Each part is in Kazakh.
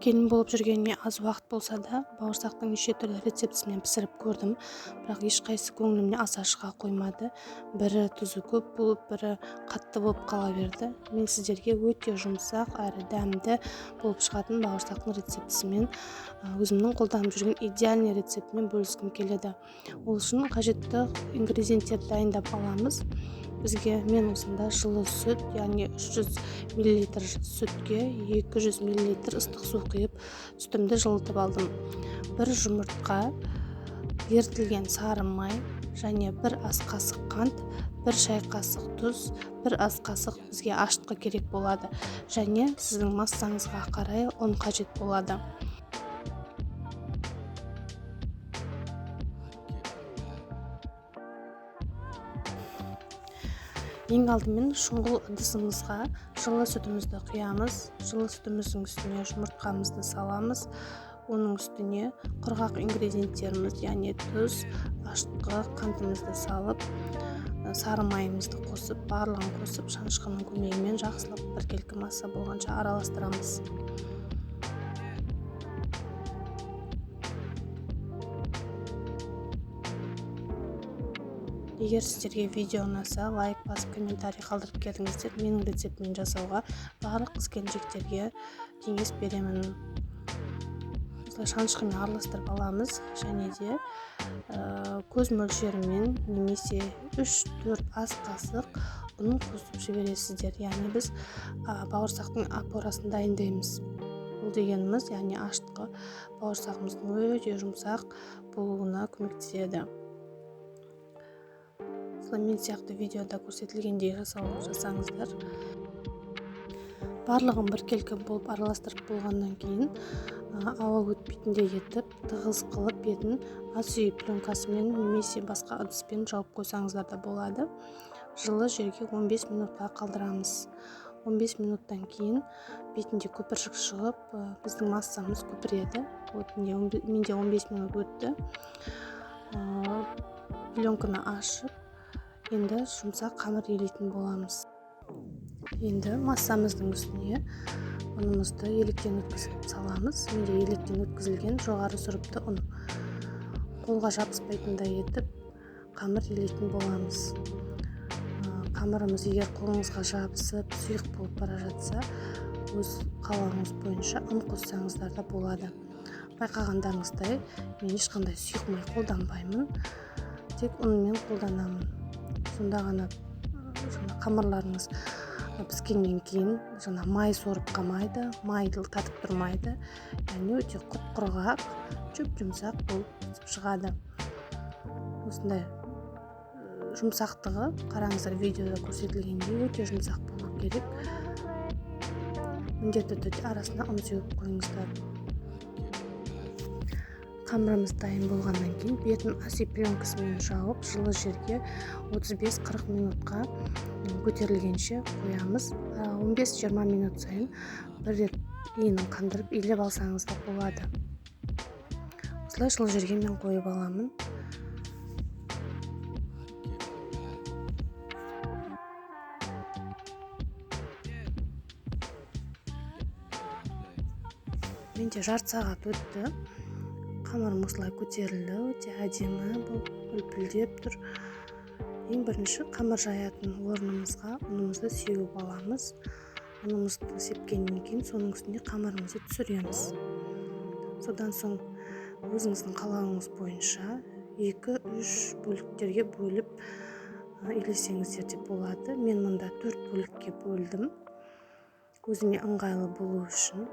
Келін болып жүргеніме аз уақыт болса да, бауырсақтың неше түрлі рецептісімен пісіріп көрдім, бірақ ешқайсысы көңілімнен аса шыға қоймады. Бірі тұзы көп болып, бірі қатты болып қала берді. Мен сіздерге өте жұмсақ әрі дәмді болып шығатын бауырсақтың рецептісімен, өзімнің қолданып жүрген идеальный рецептімен бөліскім келеді. Ол үшін қажетті ингредиенттерді дайындап аламыз. Бізге мен осында жылы сүт, яғни 300 миллилитр сүтке 200 миллилитр ыстық су құйып, сүтімді жылытып алдым. Бір жұмыртқа, ерітілген сары май және бір ас қасық қант, бір шай қасық тұз, бір ас қасық бізге ашытқы керек болады және сіздің массаңызға қарай ұн қажет болады. Ең алдымен шұңғыл ыдысымызға жылы сүтімізді құямыз. Жылы сүтіміздің үстіне жұмыртқамызды саламыз. Оның үстіне құрғақ ингредиенттеріміз, яғни тұз, ашытқы, қантымызды салып, сары майымызды қосып, барлығын қосып, шанышқының көмегімен жақсылап біркелкі масса болғанша араластырамыз. Егер сіздерге видео ұнаса, лайк басып, комментарий қалдырып кетіңіздер. Менің рецептіммен жасауға барлық қыз келіншектерге кеңес беремін. Осылай шанышқымен араластырып аламыз және де көз мөлшерімен немесе 3-4 ас қасық ұн қосып жібересіздер. Яғни біз бауырсақтың опорасын дайындаймыз. Бұл дегеніміз, яғни ашытқы бауырсағымыздың өте жұмсақ болуына көмектеседі. Осылай мен сияқты видеода көрсетілгендей жасаңыздар. Барлығын біркелкі болып араластырып болғаннан кейін, ауа өтпейтіндей етіп, тығыз қылып бетін ас үй пленкасымен немесе басқа ыдыспен жауып қойсаңыздар да болады. Жылы жерге 15 минутқа қалдырамыз. 15 минуттан кейін бетінде көпіршік шығып, біздің массамыз көпіреді. Менде 15 минут өтті. Пленканы ашып, енді жұмсақ қамыр елейтін боламыз. Енді массамыздың үстіне ұнымызды електен өткізіп саламыз. Менде електен өткізілген жоғары сұрыпты ұн. Қолға жабыспайтындай етіп қамыр елейтін боламыз. Қамырымыз егер қолыңызға жабысып, сұйық болып бара жатса, өз қалауыңыз бойынша ұн қоссаңыздар да болады. Байқағандарыңыздай, мен ешқандай сұйық май қолданбаймын, тек ұнмен қолданамын. Сонда ғана жаңа қамырларыңыз піскеннен кейін жаңа май сорып қалмайды, майды татып тұрмайды, яғни өте құп-құрғақ, жұп-жұмсақ болып пісіп шығады. Осындай жұмсақтығы, қараңыздар, видеода көрсетілгендей өте жұмсақ болу керек. Міндетті түрде арасына ұн сеуіп қойыңыздар. Қамырымыз дайын болғаннан кейін бетін ас үй пленкасымен жауып, жылы жерге 35-40 минутқа көтерілгенше қоямыз. 15-20 минут сайын бір рет иінін қандырып, илеп алсаңыз да болады. Осылай жылы жерге мен қойып аламын. Менде жарты сағат өтті. Қамырым осылай көтерілді, өте әдемі болып үлпілдеп тұр. Ең бірінші қамыр жаятын орнымызға ұнымызды сеуіп аламыз. Ұнымызды сепкеннен кейін соның үстіне қамырымызды түсіреміз. Содан соң өзіңіздің қалауыңыз бойынша 2-3 бөліктерге бөліп илесеңіздер де болады. Мен мұнда 4 бөлікке бөлдім, өзіме ыңғайлы болу үшін.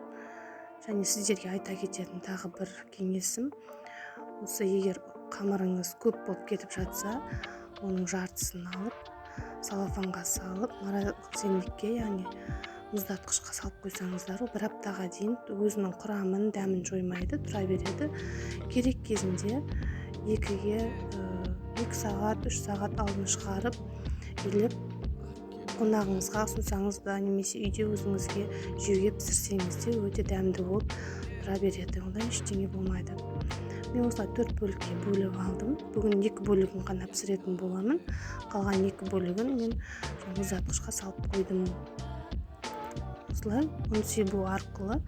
Және сіздерге айта кететін тағы бір кеңесім, осы егер қамырыңыз көп болып кетіп жатса, оның жартысын алып, салафанға салып, морозильникке, яғни мұздатқышқа салып қойсаңыздар, ол бір аптаға дейін өзінің құрамын, дәмін жоймайды, тұра береді. Керек кезінде 2 сағат, 3 сағат алдын шығарып, илеп қонағыңызға ұсынсаңыз да, немесе үйде өзіңізге жеуге пісірсеңіз де өте дәмді болып тұра береді. Одан ештеңе болмайды. Мен осылай 4 бөлікке бөліп алдым. Бүгін 2 бөлігін ғана пісіретін боламын. Қалған 2 бөлігін мен мұздатқышқа салып қойдым. Осылай ұн себу арқылы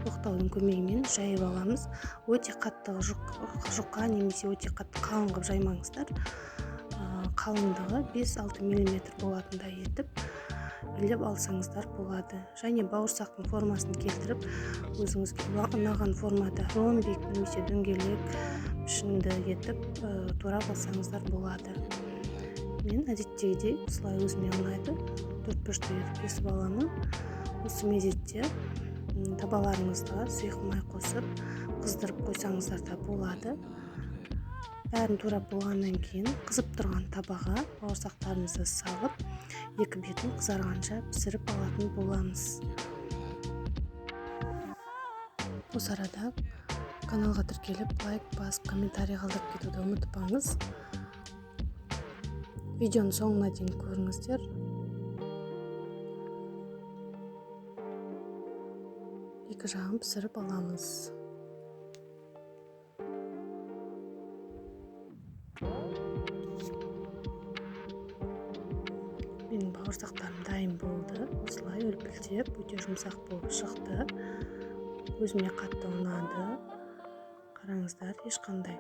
Оқтаудың көмегімен жайып аламыз. Өте қатты жұқа немесе өте қатты қалың қылып жаймаңыздар. Қалыңдығы 5-6 миллиметр болатындай етіп илеп алсаңыздар болады. Және бауырсақтың формасын келтіріп, өзіңізге ұнаған формада ромбик немесе дөңгелек пішінді етіп турап алсаңыздар болады. Мен әдеттегідей осылай өзіме ұнайды, төрт бұрышты етіп кесіп аламын. Осы мезетте табаларыңызға сұйық май қосып қыздырып қойсаңыздар да болады. Бәрін турап болғаннан кейін қызып тұрған табаға бауырсақтарымызды салып, екі бетін қызарғанша пісіріп алатын боламыз. Осы арада каналға тіркеліп, лайк басып, комментарий қалдырып кетуді ұмытпаңыз. Видеоның соңына дейін көріңіздер. Екі жағын пісіріп аламыз. Менің бауырсақтарым дайын болды. Осылай үлпілдеп, өте жұмсақ болып шықты. Өзіме қатты ұнады. Қараңыздар, ешқандай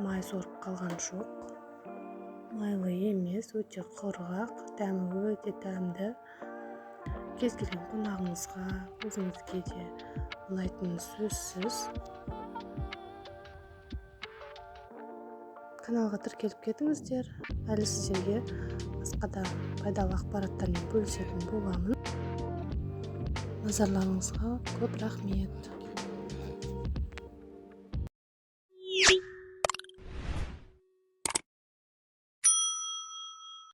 май сорып қалған жоқ. Майлы емес, өте құрғақ, дәмі өте дәмді. Кез келген қонағыңызға, өзіңізге де ұнайтыны сөзсіз. Каналға тіркеліп кетіңіздер. Әлі сіздерге басқа да пайдалы ақпараттармен бөлісетін боламын. Назарларыңызға көп рахмет.